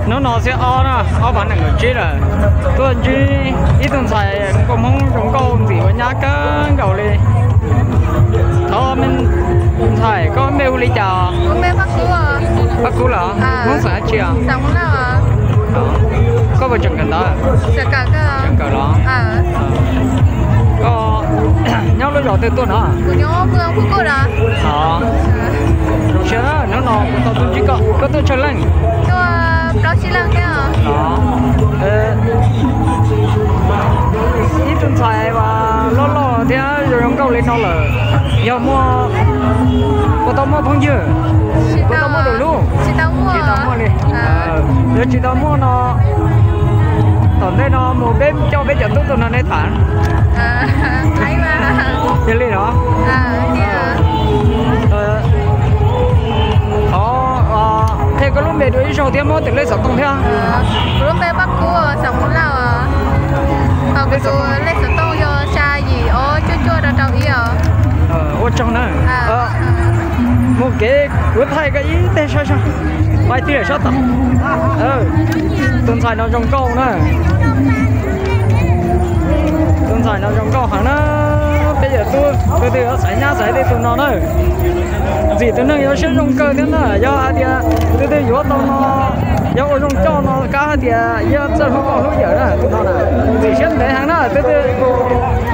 Hnub no xiab ob na, ob phav nees nkaum tsib lawm, tuaj ntsib ib tug ntxhais nkauj Hmoob zoo nkauj ntxim ua nyab kawg nkaus li. Thov me ntxhais, koj npe hu li cas? Pab Kub lawm, Hmoob xeem dab tsi? Koj puas tseem kawm ntawv? Tseem kawm los? Koj nyob lub zos twg tuaj no? Zoo siab na, hnub no kuv tau tuaj ntsib koj. Koj tuaj tsawg leej? Ib tug ntxhais uas loj loj thiab zoo zoo nkauj li no lawm, yog muaj, puas tau muaj phooj ywg? Puas tau muaj tus hlub? Tsis tau muaj li. Yog tsis tau muaj no, tom ntej no mus peb coj peb cov tub tuaj nrog nej tham. Yog li no, thov qhia koj lub npe dua ib zaug thiab muab tus lej xov tooj thiab. Kuv lub npe Paj Kub, xeem Hmoob Lauj. Kuv tus lej xov tooj yog xya yim ob cuaj cuaj rau rau ib os. Ua tsaug na. Mus kev kuv thaij koj ib teg saib saib. Pais tig lawm sab tom. Tus ntxhais no zoo nkauj na. Tus ntxhais no zoo nkauj heev na. Peb yawm tub tus twg yuav xaiv nyab xaiv tej tus no na. Ntxim tus neeg yuav siab zoo kawg thiab na. Yog hais tias tus twg yuav tau no, yog ua zoo coj no kav hais tias yog txawj hlub poj hlub yawm na, tus no na. Ntxim siab ntev heev na. Tus twg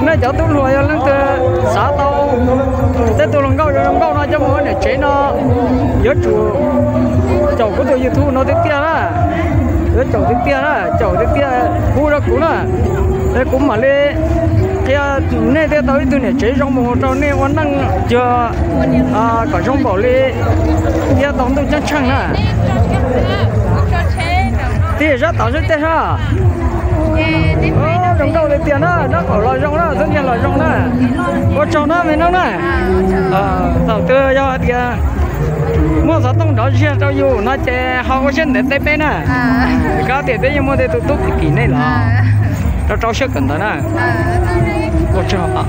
nej cov tub hluas yog leej twg xav tau tej tus hluas nkauj zoo zoo nkauj no coj mus ua niam tsev no, yuav tsum caum kuv tus YouTube no tiag tiag na. Yuav caum tiag tiag na, caum tiag tiag hu rau kuv na. Es kuv mam li qhia nej thiaj tau ib tug niam tsev zoo mus rau nej ua neej cuag kom zoo npaum li thiab tau ntuj ceeb tsheej na. Tig sab tod seb tej sab. Zoo nkauj tiag tiag na, nraub qaum los zoo na, xub ntiag los zoo na. Ua tsaug na me noob na. Thaum twg yog hais tias muaj xov tooj nrov ziag rau yus no ces ho ua siab ntev teb peb na. Kab tias peb yeej muaj tej tus tub kim nej los rau rau siab kawm ntawv na. Ua tsaug.